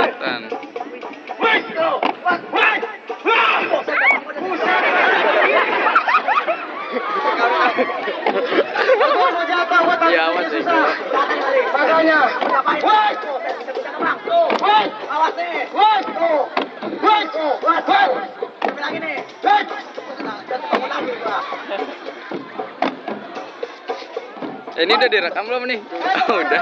kelihatan. Ya awas sih. Makanya. Awas nih. Sampai lagi nih. Ini udah direkam belum nih? Oh, udah.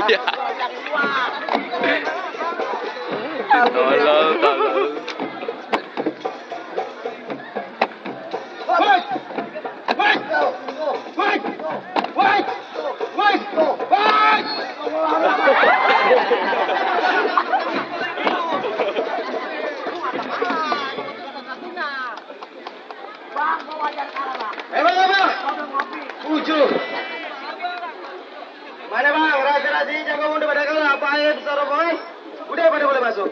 Ya. Tolol. Mana bang, rahasia jago mundur pada kau apa air besar boy? Udah pada boleh masuk.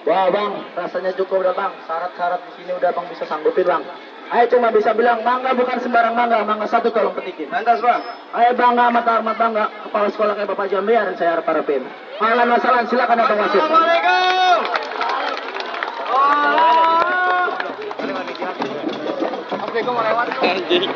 Wah bang, rasanya cukup udah bang. Syarat-syarat di sini udah bang bisa sanggupin bang. Ayo cuma bisa bilang mangga bukan sembarang mangga, mangga satu tolong petikin. Lantas bang. Ayo bangga mata bangga, kepala sekolah kayak Bapak Jambiar dan saya harapin. Malam masalah silakan abang masuk. Assalamualaikum. Anjing.